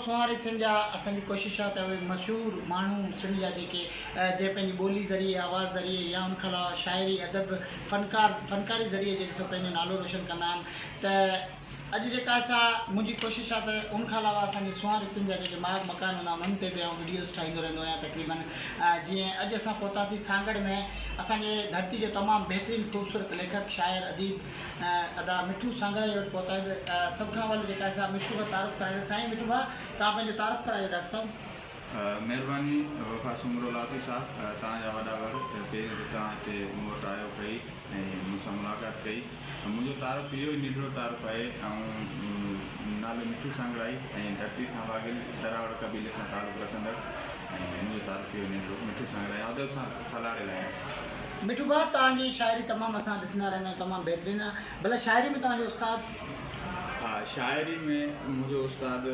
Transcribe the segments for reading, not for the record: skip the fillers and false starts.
سونهاري سنڌ جا اسان جي ڪوشش آهي ته اهي مشهور ماڻهو سنڌ جا جيڪي جنهن پنهنجي ٻولي ذريعي آواز ذريعي يا ان کان علاوه شاعري ادب فنڪار فنڪاري ذريعي جيڪي سو پنهنجو نالو روشن ڪندا آهن ته اڄ جيڪا سا منهنجي ڪوشش آهي ته ان کان علاوه اسان جي سونهاري سنڌ جا جيڪي ماڳ مڪان هوندا آهن انهن تي به آئون وڊيوز ٺاهيندو رهندو آهيان تقريبن جيئن اڄ اسان پهتاسين سانگهڙ ۾ اسان جي ڌرتي جو تمام بهترين خوبصورت ليکڪ شاعر اديب ادا مٺو سانگهڙائي وٽ پهتا آهيون ته سڀ کان اول جيڪا سا مٺو کان تعارف ڪرايو سائين مٺو ڀاء توهان پنهنجو تعارف ڪرايو ڊاڪٽر صاحب. مهرباني وفا سومرو لاطي صاحب توهان جا وڏا وڙ پهرين ته توهان هتي مون وٽ آيو پئي ۽ مون سان ملاقات ڪئي منهنجو تعارف اهو ئي ننڍڙو تعارف آهي آئون نالو مٺو سانگهڙائي ۽ ڌرتي سان واڳيل دراوڙ قبيلي سان تعلق رکندڙ ۽ منهنجو تعارف اهو ننڍڙو مٺو سانگهڙائي ادب سان سلهاڙيل آهيان. مٺو ڀاء توهان جي شاعري تمام اسان ڏسندا رهندا آهيون تمام بهترين آهي ڀلا شاعري ۾ توهان جو استاد. ها شاعري ۾ منهنجو استاد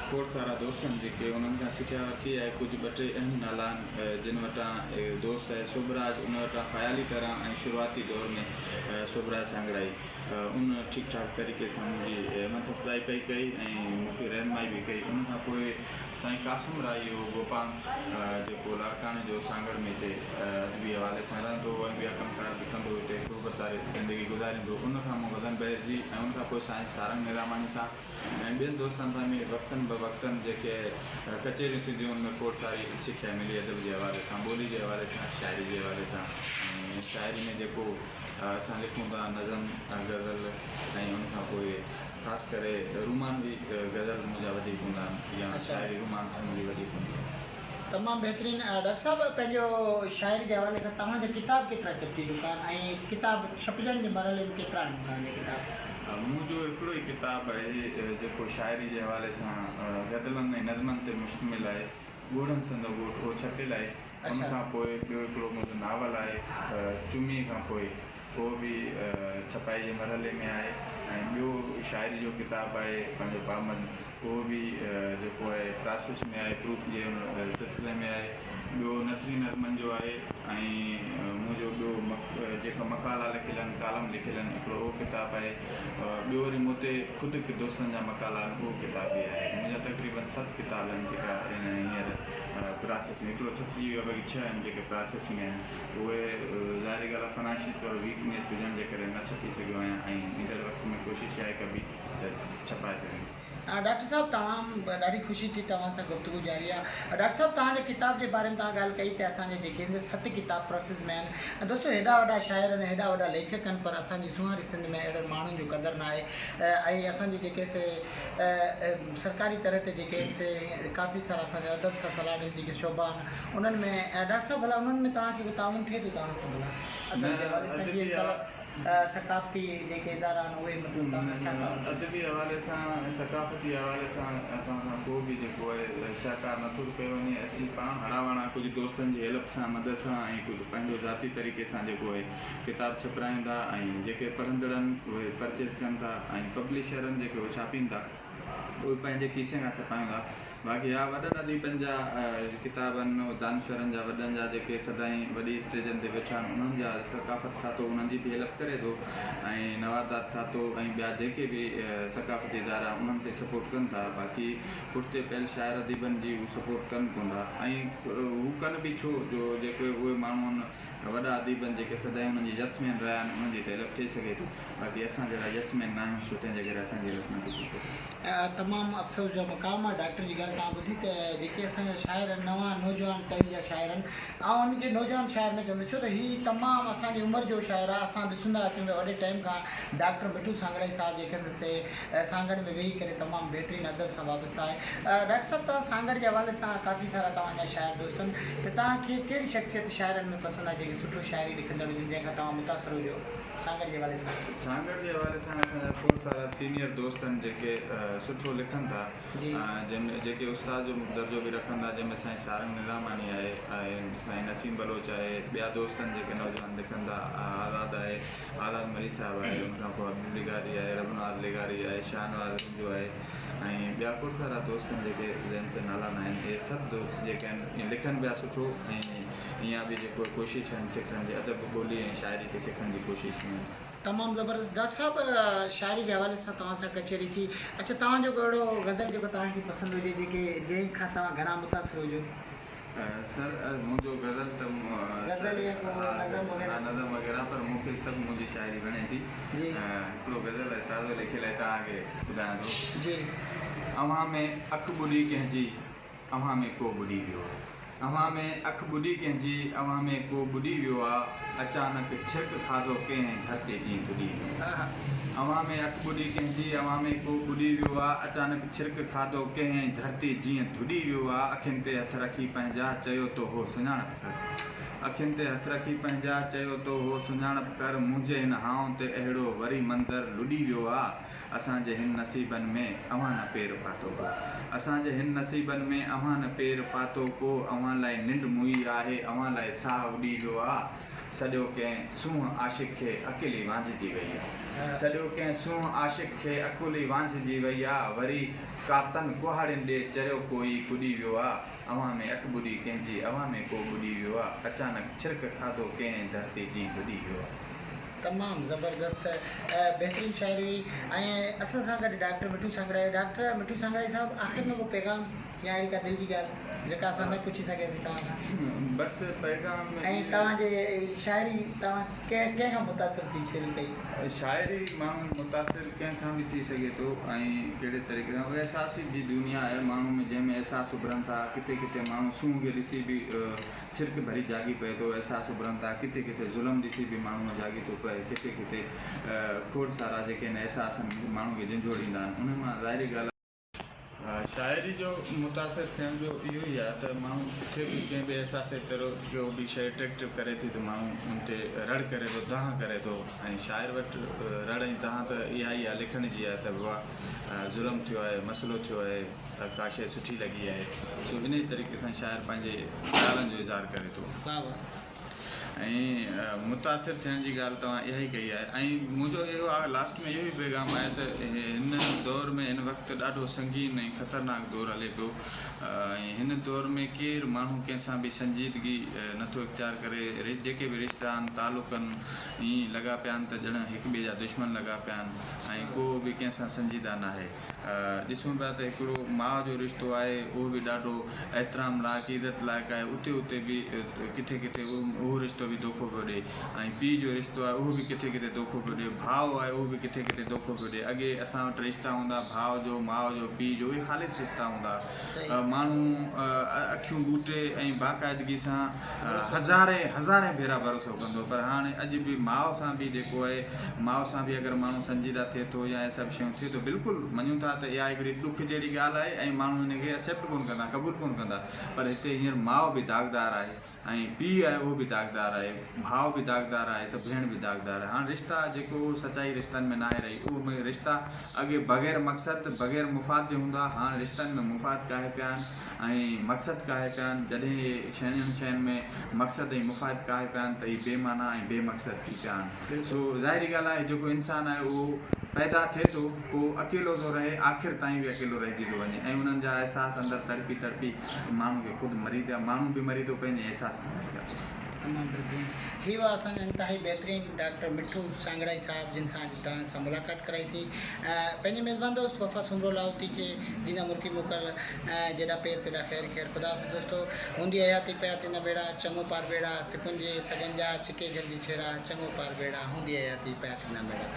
کوڙ سارا دوست آهن جيڪي انهن کان سکيا ورتي آهي ڪجهه ٻه ٽي اهم نالا آهن جن وٽان دوست آهي سوڀراج ان وٽان خيالي طرح ۽ شروعاتي دور ۾ سوڀراج سانگهڙائي ان ٺيڪ ٺاڪ طريقي سان منهنجي همٿ افزائي پئي ڪئي ۽ مون کي رهنمائي به ڪئي ان کان پوء سائين قاسم راهي هو گوپانگ جيڪو لاڙڪاڻي جو سانگهڙ ۾ هتي ادبي حوالي سان رهندو هو ۽ ٻيا ڪم ڪار به ڪندو هو هتي غربت واري زندگي گذاريندو هو ان کان مون وزن بحرجي ۽ ان کان پوء سائين سارنگ نظاماڻي سان ۽ ٻين دوستن سان به وقتن به وقتن جيڪي ڪچهريون ٿينديون ان ۾ کوڙ ساري سکيا ملي ادب جي حوالي سان ٻولي جي حوالي سان شاعري جي حوالي سان ۽ شاعري ۾ جيڪو اسان لکون ٿا نظم غزل ۽ ان کان پوء خاص ڪري رومانوي غزل منهنجا وڌيڪ هوندا آهن يا شاعري رومانس منهنجي وڌيڪ هوندي آهي. تمام بهترين ڊاڪٽر صاحب پنهنجو شاعري جي حوالي سان توهان جا ڪتاب ڪيترا ڇپجي چڪا آهن ۽ ڪتاب ڇپجڻ جي مرحلي ۾ ڪيترا آهن توهان جا ڪتاب؟ منهنجو هڪڙو ئي ڪتاب آهي جيڪو شاعري جي حوالي سان غزلن ۽ نظمن تي مشتمل آهي ڳوڙهن سندو ڳوٺ اهو ڇپيل آهي ان کان پوء ٻيو هڪڙو منهنجو ناول آهي چميء کان پوء اهو به ڇپائي جي مرحلي ۾ آهي ۽ ٻيو شاعري جو ڪتاب آهي پنهنجو پابند اهو به جيڪو آهي پراسيس ۾ آهي پروف جي ان سلسلي ۾ آهي ٻيو نثري نظمن جو آهي ۽ منهنجو ٻيو جيڪا مقالا لکيل آهن ڪالم لکيل آهن هڪڙو اهو ڪتاب آهي ٻيو وري مون تي خود هڪ دوستن جا مقالا آهن اهو ڪتاب به آهي منهنجا تقريبن ست ڪتاب آهن جيڪا هينئر پراسيس ۾ هڪڙو ڇپجي ويو آهي باقي ڇهه آهن جيڪي پراسيس ۾ آهن اهي ظاهري ڳالهه آهي فنانشي طور ويڪنيس هجڻ جي ڪري نه ڇپي سگهيو آهيان ۽ ايندڙ وقت ۾ ڪوشش آهي ڪبي ته ڇپائي سگهان. ڊاڪٽر صاحب تمام ڏاڍي خوشي ٿي توهان سان گفتگو جاري آ ڊاڪٽر صاحب توهان جي ڪتاب جي باري ۾ توهان ڳالهه ڪئي ته اسان جا جيڪي آهن ست ڪتاب پروسيس ۾ آهن ۽ دوستو هيڏا وڏا شاعر آهن هيڏا وڏا ليکڪ آهن پر اسان جي سونهاري سنڌ ۾ اهڙن ماڻهن جو قدر نه آهي ۽ اسان جي جيڪي سي سرڪاري طرح تي جيڪي آهن سي ڪافي سارا اسان جا ادب سان سلهاڙيل جيڪي شعبا آهن انهن ۾ ڊاڪٽر صاحب ڀلا انهن ۾ توهان کي ڪو تعاون ٿئي ٿو توهان سان ڀلا ادب جي حوالي سان جيئن ته ثقافتي جيڪي ادارا آهن اهي مطلب توهان کان ڇا تعاون ٿئي ٿو؟ ادبي حوالي سان ۽ ثقافتي حوالي سان اسان سان ڪو به جيڪو آهي سهڪار نٿو ڪيو وڃي اسين پاڻ هڙان وڙان ڪجهه دوستن جي هيلپ سان مدد سان ۽ ڪجهه پنهنجو ذاتي طريقي سان جيڪو آهي ڪتاب ڇپرايون ٿا ۽ جيڪي پڙهندڙن اهي پرچيز ڪن ٿا ۽ پبلشرن جيڪي اهي ڇاپين ٿا اهي پنهنجي کيسي کان ڇپايون ٿا باقي ها وڏن اديبن جا ڪتاب آهن دانشورن جا وڏن جا جيڪي سدائين وڏي اسٽيجن تي ويٺا آهن انهن جا ثقافت کاتو انهن جي به هيلپ ڪري ٿو ۽ نواردات کاتو ۽ ٻيا جيڪي به ثقافتي ادارا انهن تي سپورٽ ڪن ٿا باقي پٺتي پيل شاعر اديبن جي هو سپورٽ ڪن ڪونه ٿا ۽ هو ڪن به ڇو جو جيڪي اهي ماڻهو آهن وڏا اديبن جيڪي سدائين انهن جي يس مين رهيا آهن انهن جي ته هيلپ ٿي سگهي ٿي باقي اسان جهڙا يس مين ناهيون سو تنهن جي ڪري اسان جي هيلپ نٿي ٿي سگهي. تمام افسوس جو مقام آهي ڊاڪٽر جي ڳالهه توهان ٻڌي ته جيڪي اسان جا شاعر آهن نوان نوجوان ٽهي جا شاعر آهن آئون انهن کي نوجوان شاعر نه چوندس ڇو ته هي تمام اسان جي عمر جو شاعر آهي اسان ڏسندا اچون پيا وڏي ٽائيم کان ڊاڪٽر مٺو سانگهڙائي صاحب جيڪي آهن سي سانگهڙ ۾ ويهي ڪري تمام بهترين ادب سان وابسته آهي. ڊاڪٽر صاحب توهان سانگهڙ جي حوالي سان ڪافي سارا توهان جا شاعر دوست آهن ته توهان کي ڪهڙي شخصيت شاعرن ۾ پسند آهي جيڪي سٺو شاعري لکندڙ هجن جنهن کان توهان متاثر هجو سانگهڙ جي حوالي سان. سانگهڙ جي حوالي سان اسان جا کوڙ سارا سينيئر دوست آهن جيڪي سٺو لکن ٿا جنهن ۾ جيڪي استاد جو درجو به رکن ٿا جنهن ۾ سائين سارنگ نظاماڻي آهي ۽ سائين نسيم بلوچ آهي ٻيا دوست آهن جيڪي نوجوان لکن ٿا آزاد آهي آزاد مري صاحب آهي ان کان پوء عبدل لغاري آهي ربنواز لغاري آهي شاهنواز رنجو آهي ۽ ٻيا کوڙ سارا دوست آهن جيڪي ذهن تي نالا نه آهن اهي سڀ دوست جيڪي آهن اهي لکن پيا سٺو ۽ اڃا به جيڪو ڪوشش آهن سکڻ جي ادب ٻولي ۽ شاعري کي سکڻ جي ڪوشش ۾ آهن. تمام زبردست ڊاڪٽر صاحب شاعري جي حوالي سان توهان سان ڪچهري ٿي اڇا توهان جو ڪو اهڙو غزل جيڪو توهان کي پسند هجي جيڪي جنهن کان توهان گهڻا متاثر هجو. سر منهنجو غزل ته غزل يا ڪو نظم وغيره. نظم وغيره پر مون کي سڀ منهنجي شاعري وڻي ٿي. جي. هڪڙو غزل آهي تازو لکيل آهي توهان کي ٻڌايان ٿو. جي. اوهان ۾ اک ٻڏي ڪنهن جي اوهان ۾ ڪو ٻڏي ويو آ. اوهان ۾ اک ٻڏي ڪنهن جي اوهان ۾ ڪو ٻڏي ويو آ. اچانڪ ڇرڪ کاڌو ڪنهن ڌرتي جيئن ڌڏي ويو آ. اوهان ۾ اک ٻڏي ڪنهن جي اوهان ۾ ڪو ٻڏي ويو آ. اچانڪ ڇرڪ کاڌو ڪنهن ڌرتي جيئن ڌڏي ويو آ. اکين تي هٿ رکي پنهنجا چيو تو هو سڃاڻپ ڪر. اکين تي هٿ رکي پنهنجا چيو تو هو سڃاڻپ ڪر. منهنجي هن هانء تي اهڙو وري منظر لڏي ويو آ. اسان جي هن نصيبن ۾ اوهان نه پير پاتو ڪو. اسان جي هن نصيبن ۾ اوهان نه پير پاتو ڪو. اوهان لاء ننڊ موئي آهي، اوهان لاء ساهه اڏي ويو آ. سڏيو ڪنهن سونهن عاشق کي عقل ئي وانجهجي وئي آ. سڏيو ڪنهن سونهن عاشق کي عقل ئي وانجهجي وئي آ. وري ڪاتن ڪهاڙين ڏي چريو ڪوئي ڪڏي ويو آ. اوهان ۾ اک ٻڏي ڪنهن جي اوهان ۾ ڪو ٻڏي ويو آ. اچانڪ ڇرڪ کاڌو ڪنهن ڌرتي جين ڌڏي ويو آ. تمام زبردست بهترين شاعري هئي ۽ اسان سان گڏ ڊاڪٽر مٺو سانگڙائي ڊاڪٽر مٺو سانگڙائي صاحب آخر ۾ ڪو پيغام يا اهڙي ڪا دل جي ڳالهه جيڪا اسان نه پڇي سگهياسين توهان کان. بس پيغام ۽ توهان جي شاعري توهان ڪنهن ڪنهن کان متاثر ٿي شروع ڪئي. شاعري ماڻهو متاثر ڪنهن کان به ٿي سگهي ٿو ۽ ڪهڙي طريقي سان احساسيت جي دنيا آهي ماڻهو ۾ جنهن ۾ احساس اڀرن ٿا ڪٿي ڪٿي ماڻهو سونهن کي ڏسي به ڇرڪ ڀري جاڳي پئي ٿو، احساس اڀرن ٿا، ڪٿي ڪٿي ظلم ڏسي به ماڻهو جاڳي ٿو پئي، ڪٿي ڪٿي کوڙ سارا جيڪي آهن احساس ماڻهو کي جهنجهوڙيندا آهن، انهن مان ظاهري ڳالهه آهي. شاعري جو متاثر ٿيڻ جو اهو ئي آهي ته ماڻهو ڪٿي به ڪنهن به احساسي طرح ڪو به شيء اٽريڪٽو ڪري ٿي ته ماڻهو ان تي رڙ ڪري ٿو، دانهن ڪري ٿو ۽ شاعر وٽ رڙ ۽ دانهن ته اها ئي آهي لکڻ جي آهي ته واهه ظلم ٿيو آهي، مسئلو ٿيو آهي. ڪا شيء سٺي لڳي آهي سو انهيء طريقي سان شاعر پنهنجي خيالن جو اظهار ڪري ٿو. واھ واھ. ۽ متاثر ٿيڻ جي ڳالهه توهان اها ئي ڪئي آهي ۽ منهنجو اهو آ لاسٽ ۾ اهو ئي پيغام آهي ته هن دور ۾ هن وقت ڏاڍو سنگين ۽ خطرناڪ دور هلي پيو ۽ هن دور ۾ ڪير ماڻهو ڪنهن سان به سنجيدگي نٿو اختيار ڪري جيڪي به رشتا آهن تعلق آهن ائين لڳا پيا آهن ته ڄڻ هڪ ٻئي جا دشمن لڳا پيا آهن ۽ ڪو به ڪنهن سان سنجيده ناهي. ڏسون پيا ته هڪڙو ماء جو رشتو آهي اهو به ڏاڍو احترام لائق عزت لائق آهي اتي اتي به ڪٿي ڪٿي اهو رشتو به دوکو پيو ڏئي ۽ پيء جو رشتو آهي اهو به ڪٿي ڪٿي دوکو پيو ڏئي ڀاء آهي اهو به ڪٿي ڪٿي دوکو پيو ڏئي اڳي اسان وٽ رشتا هوندا ڀاء جو ماء جو پيء جو اهي خالص رشتا هوندا ماڻهو اکيون ٻوٽي ۽ باقاعدگي سان هزارين هزارين ڀيرا ڀروسو ڪندو پر هاڻي اڄ به ماء سان به جيڪو آهي ماء سان به اگر ماڻهو سنجيده ٿئي ٿو يا اهي سڀ شيون ٿئي ٿو بلڪل مڃون ٿا ته اها هڪڙي ڏک جهڙي ڳالهه آهي ۽ ماڻهو هن کي ايسيپٽ ڪونه ڪندا قبول ڪونه ڪندا پر هتي هينئر ماء به داغدار آهي ۽ پيء آهي اهو به داغدار آهي ڀاء به داغدار آهي ته ڀيڻ به داغدار آهي هاڻ رشتا جيڪو سچائي رشتن ۾ ناهي رهي اهو رشتا اڳي بغير مقصد بغير مفاد جي هوندا هاڻ رشتن ۾ مفاد ڪاهي پيا آهن ۽ مقصد ڪاهي پيا آهن جڏهن اهي شين شين ۾ مقصد ۽ مفاد ڪاهي پيا آهن ته اهي بي معنيٰ ۽ بي مقصد ٿي پيا آهن سو ظاهري ڳالهه آهي جيڪو انسان آهي اهو پيدا ٿئي ٿو پوء اڪيلو ٿو رهي آخر تائين به اڪيلو رهجي ٿو وڃي ۽ انهن جا احساس اندر تڙپي تڙپي ماڻهو کي خود مري پيا ماڻهو به مري ٿو پئي ۽ احساس به مري پيا پون. تمام بهترين. هي هئا اسان جا انتهائي بهترين ڊاڪٽر مٺو سانگهڙائي صاحب جن سان اڄ توهان سان ملاقات ڪرائي سين. پنهنجي ميزبان دوست وفا سومرو لاهوتي کي ڏيندا مرڪي موڪل ۽ جيڏا پير تيڏا خير خير خدا حافظ دوستو هوندي حياتي پيا ٿيندا ميڙا چڱو پار ٻيڙا سڪن جي سڳن جا ڇڪي جھلجي ڇيڙا چڱو پار ٻيڙا هوندي حياتي پيا ٿيندا ميڙا.